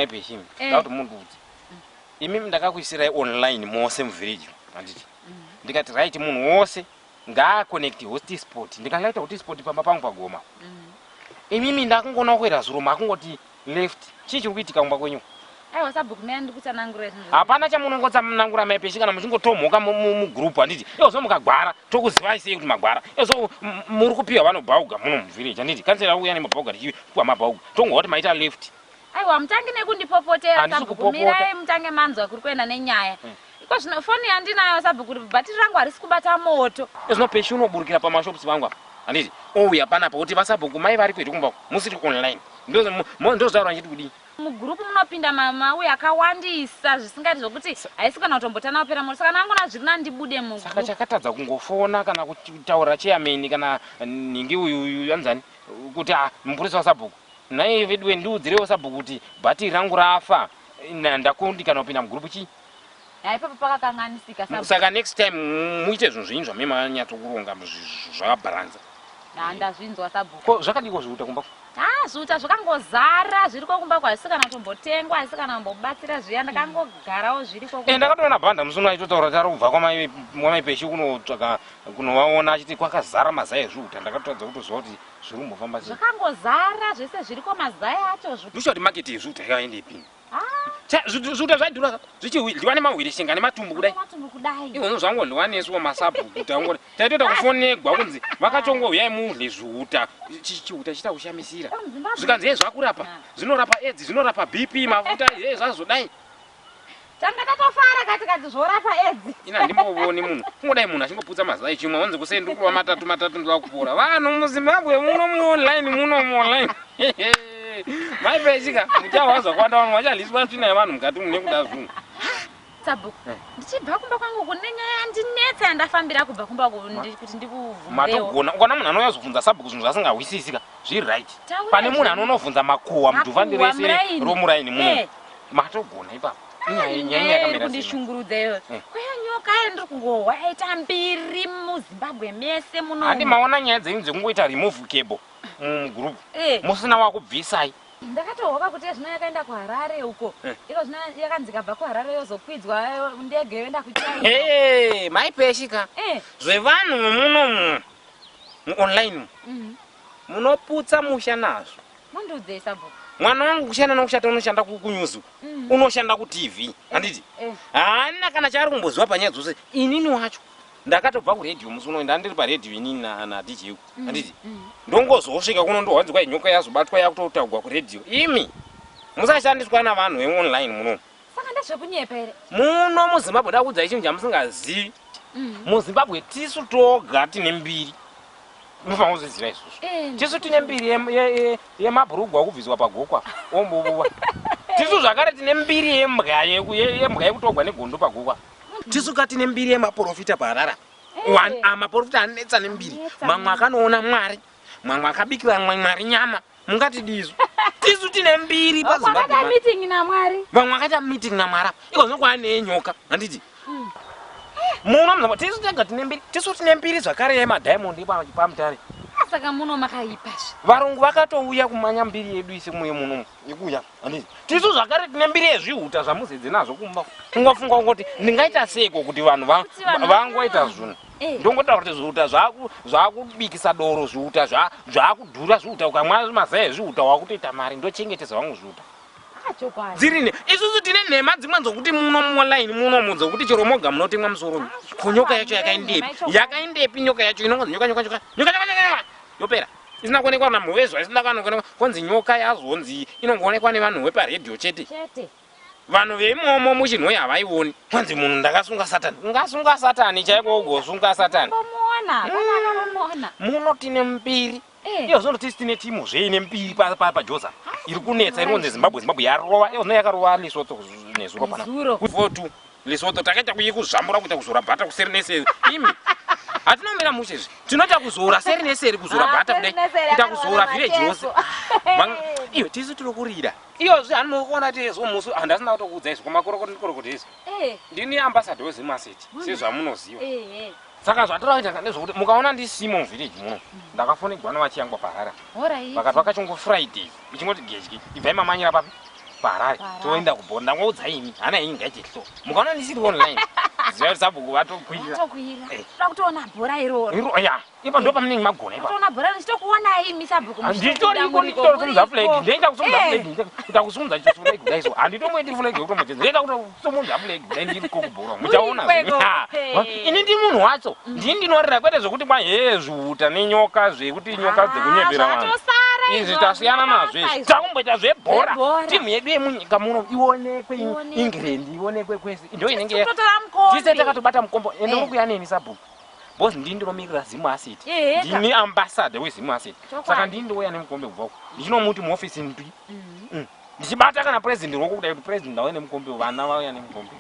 Peshimi eh. Ndakuti mundiudze imimi ndakakuisirai online mose muvillage handiti ndikati right munhu wose ngaakonekti hotspot ndikangaita hotspot pamba pangu pagoma imimi ndakungoona kuera zuro makungoti left chii chiri kuitika kumba kwenyu Aiwa sabhuku mira ndikutsanangurira zvinhu. Hapana chamunongotsanangura mai Peshi kana muchingotomhoka mugroup handiti iyozo mukagwara tokuzivai sei kuti magwara iyozo muri kupiwa vanobhauga muno muvillage handiti kansela uya nemabhauga tichipiwa mabhauga tongohwa kuti maita left Aiwa mutange nekundipopotera Handisi sabhuku kupopota. mirai mutange manzwa kuri kuenda nenyaya. Iko zvino foni yandinayo sabhuku bhatiri rangu harisi kubata moto. Ezvino Peshi unoburukira pamashops vangu apa handiti ouya panapa kuti vasabhuku mai vari kuita kumba musiri online ndozvaura ndichiti kudii Mugroup munopinda mauya akawandisa zvisingaiti zvokuti haisi kana kutombotana kupera moto saka ndangona zviri nani ndibude Saka mugroup. chakatadza kungofona kana kutaura chairman kana nhingi uyu uyu anzani kuti ah mupurisa wasabhuku Nhai veduwe ndiudzirewo sabhuku kuti bhatiri rangu rafa ndakundikana kupinda mugroup chii? Haa ipapo pakakanganisika sabhuku. Saka next time muite zvinhu zvenyu zvamene manyatsokuronga zvakabharanza. Haa ndazvinzwa sabhuku. Ko zvakadiko zviuta kumba? Haa zviuta zvakangozara zviriko kumba kwa hazvisi kana kutombotengwa hazvisi kana kumbobatsira zviya ndakangogarawo zviriko. Eh ndakatoona bhanda musi uno achitotaura kuti ari kubva kwamai kwamai Peshi kunotsvaga kunovaona achiti kwakazara mazai ezviuta ndakatotadza kutoziva kuti Zviri kumbofamba sei? Zvakangozara zvese zviriko mazai acho zvu. Ndoshuwa kuti market yezviuta yakaendepi? Ah. Zviuta zvaidhura ka zvichidyiwa nemahwirishinga nematumbu kudai. Nematumbu kudai. Izvozvo zvangodyiwa nesuwo masabhuku tangori. Taitoita kufonegwa kunzi vakachongouyai mudle zviuta. Chiuta chiita kushamisira. Zvikanzi hei zvakurapa. Zvinorapa AIDS, zvinorapa BP, mafuta hei zvazodai. Tanga tatofara kati kati zvorapa edzi. Ina handimbovoni munhu. Kungodai munhu achingoputsa mazai chimwe onzi kusei ndiri kurova matatu matatu ndoda kupora. Vanhu muZimbabwe muno muonline muno muonline. Mai Peshika muchahwa zvakawanda vanhu vachaliswa tsvina yevanhu mukati mune kuda zvinhu. Sabhuku, eh. Ndichibva kumba kwangu kune nyaya yandinetsa yandafambira kubva kumba kuti ndikuvhunzewo. Matogona ukaona munhu anouya kuzobvunza sabhuku zvinhu zvaasingahwisisi ka zviri right. Pane munhu anonovhunza makuhwa mudhuvhandi rese romuraini muno. Eh. Matogona ipapo. Nyaya iri kundishungurudza iyoyo. Eh. Kwaya nyoka yayo ndiri kungohwa yaita mbiri muZimbabwe mese muno. Handi maona nyaya dzenyu dzekungoita remove cable mugroup. Eh. Musina wakubvisai. Ndakatohwa kuti zvino yakaenda kuHarare uko. Eh. Iko zvino yakanzi ikabva kuHarare yozokwidzwa ndege yoenda kuChina. Hey, mai Peshika. Zvevanhu muno mu online. Mm. Munoputsa musha nazvo. Mundiudzei sabhuku. Mwana wangu kushanda nokushata unoshanda kunews uku. Unoshanda kuTV. Eh, handiti? Eh. Haana kana chaari kumboziva panyaya dzose. Inini wacho ndakatobva kuredhiyo musi uno ndandiri paredhiyo inini na DJ uku. Handiti? Ndongozosvika kuno ndohwanzi kwai nyoka yazobatwa yakutotaugwa kuredhiyo. Imi musashandiswa navanhu veonline muno. Saka ndezvekunyepa here? Muno muZimbabwe ndakuudzai chinhu chamusingazivi. MuZimbabwe tisu toga tine mbiri. Munofanira kuzviziva izvozvo. Eh, tisu tine mbiri yemabhurugwa okubviswa pagokwa ombobuwa. Tisu zvakare tine mbiri yembwa yembwa yekutogwa negondo pagokwa. Tisu ka tine mbiri yemaporofita paharara. Eh. Maporofita anetsa nembiri. Mamwe akanoona Mwari, mamwe akabikira Mwari nyama. Mungatidii isu? Tisu tine mbiri paZimbabwe. Meeting naMwari. Vamwe vakaita meeting naMwari apa. Iko zvino kwaane nyoka, handiti? Muno muZimbabwe tisu tega tine mbiri. Tisu tine mbiri zvakare yemadiamond paMutare. Saka muno makaipa zve. Varungu vakatouya kumanya mbiri yedu ise muye muno yekuuya. Handiti? Tisu zvakare tine mbiri yezvihuta zvamuzedze nazvo kumba. Kungofunga kungoti ndingaita seiko kuti vanhu vangoita zvinhu. Eh. Ndongotaura kuti zvihuta zvakubikisa doro zvihuta zvakudhura zvihuta ukamwa mazai ezvihuta wakutoita mari ndochengetedza vangu zvihuta. Ah, Dziri isusu tine nhema dzimwe dzokuti muno muonline muno dzokuti chero moga munotemwa musoro ah, ko nyoka yacho yakaendepi yakaendepi nyoka yacho inongonzi nyoka nyoka nyoka nyoka nyoka nyoka yopera isina kuonekwa na mhovezwa isina kana kuonekwa konzi nyoka yazonzi inongoonekwa nevanhu veparedhiyo chete vanhu veimomo muchinhoyi havaioni kwanzi munhu ndakasunga satani ungasunga satani chaiko ugosunga satani muno tine mbiri eh. iyo zvino tisi tine timu zve ine mbiri pajoza iri kunetsa iri kunzi zimbabwe zimbabwe yarova iyo zvino yakarova lesotho nezuro pana 4-2 Lesotho takaita kuye kuzvambura kuita kuzora bhata kuseri neseri imi hatina kumira mushe izvi tinoita kuzora seri neseri kuzora ah, bhata kudai kuita kuzora village yose iyo tisu tiri kurira iyozve hanimokuona ti zo musi handasina kutokuudza izvi kumakorokoti ndikorokoti izvi eh. ndini ambassador wezimaseti sezvamunoziva eh, eh. Saka zvatiri kuita ndezvekuti mukaona ndisimo muvillage muno ndakafonegwa nevachiyangwa paharare vakati vakachongo Friday ichingoti gedyi ibvai mamanyira papi. paHarare. Paharare. Toenda kubhora. Ndangoudza imi, hana yenyu ngaite hlo. Mukaona ndisiri online, ziva kuti sabhuku vatokwira. Vatokwira. Eh. Toda kutoona bhora iroro. Iro ya, ipa ndo pamunenge magona ipa. Toona bhora ndichitokuonai imi sabhuku. Handitoriko, ndichitosimudza flag, ndoenda kusimudza Eh. flag, kuita kusimudza flag kudai so. Handitomboendi flag yekutombodza, ndoenda kutosimudza flag kudai ndiri kokubhora. Muchaona. Muriko. Ha, ini ndi munhu wacho, ndini ndinorira, kwete zvekuti kwa hee zvihuta nenyoka, zvekuti nyoka dzekunyepera vanhu. Zvatosara. Izvi tasiyana nazvo izvi. Takumboita zvebhora. Zvebhora. Timu yedu yemunyika muno ionekwe. Ionekwe. England ionekwe kwese, ndo inenge Totora mukombe. tise takatobata mukombo. Ende Eh. uri kuya neni sabhuku, because ndini ndinomirira Zimu Asset. Eheka. Ndini ambassador weZimu Asset. Chokwadi. Saka ndini ndouya nemukombe kubva uko, ndichinomuti muofisi ndwi, ndichibata kana president roko kudai kuti president auya nemukombe, vana vauya nemukombe.